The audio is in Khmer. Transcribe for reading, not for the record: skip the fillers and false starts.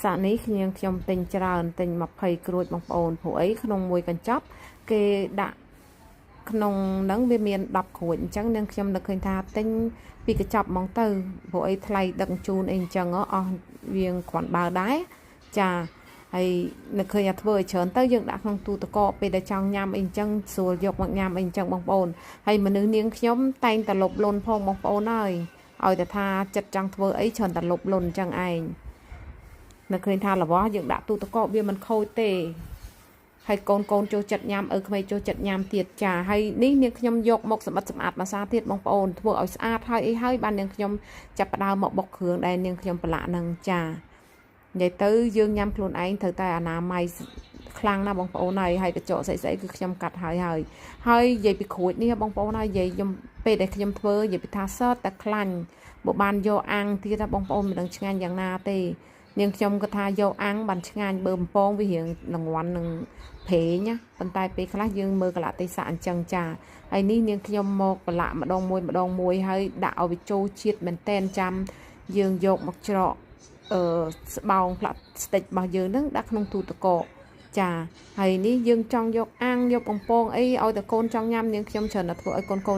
សាក់នេះខ្ញុំខ្ញុំទិញច្រើនទិញ20ក្រួចបងប្អូនព្រោះអីក្នុងមួយកញ្ចប់គេដាក់ក្នុងហ្នឹងវាមាន10ក្រួចអញ្ចឹងនាងខ្ញុំនឹកឃើញថាទិញពីកញ្ចប់ហ្មងទៅព្រោះអីថ្លៃដឹកជូនអីអញ្ចឹងអស់វាគ្រាន់បើដែរចាហើយនឹកឃើញថាធ្វើឲ្យច្រើនទៅយើងដាក់ក្នុងទូទឹកកកពេលដែលចង់ញ៉ាំអីអញ្ចឹងស្រួលយកមកញ៉ាំអីអញ្ចឹងបងប្អូនហើយមនុស្សនាងខ្ញុំតែងតែលុបលុនផងបងប្អូនហើយឲ្យតែថាចិត្តចង់ធ្វើអីច្រើនតែលុបលុនអញ្ចឹងឯងនឹកឃើញថារបស់យើងដាក់ទូទឹកកកវាមិនខូចទេហើយកូនកូនចូលចិត្តញ៉ាំឪក្មេងចូលចិត្តញ៉ាំទៀតចាហើយនេះនាងខ្ញុំយកមកសម្បត្តិសម្អាតម្សាទៀតបងប្អូនធ្វើឲ្យស្អាតហើយអីហើយបាននាងខ្ញុំចាប់ផ្ដើមមកបុកគ្រឿងដែលនាងខ្ញុំប្រឡាក់នឹងចានិយាយទៅយើងញ៉ាំខ្លួនឯងត្រូវតែអនាម័យខ្លាំងណាស់បងប្អូនហើយហើយកញ្ចក់ស្អីស្អីគឺខ្ញុំកាត់ហើយហើយហើយនិយាយពីក្រួចនេះបងប្អូនហើយនិយាយខ្ញុំពេលដែលខ្ញុំធ្វើនិយាយពីថាសតតែខ្លាញ់បើបានយកអាំងទៀតណាបងប្អូនមិនដឹងឆ្ងាញ់យ៉ាងណាទេនាងខ្ញុំក៏ថាយកអាំងបានឆ្ងាញ់បើបំពងវារៀងល្ងន់នឹងប្រេងណាប៉ុន្តែពេលខ្លះយើងមើលកលៈទេសៈអញ្ចឹងចាហើយនេះនាងខ្ញុំមកប្រឡាក់ម្ដងមួយម្ដងមួយហើយដាក់ឲ្យវាចូលជាតិមែនតែនចាំយើងយកមកច្រកអឺស្បោងផ្លាស្ទិករបស់យើងនឹងដាក់ក្នុងទូទឹកកកចាហើយនេះយើងចង់យកអាំងយកបំពងអីឲ្យតែកូនចង់ញ៉ាំនាងខ្ញុំច្រើនតែធ្វើឲ្យកូនកូន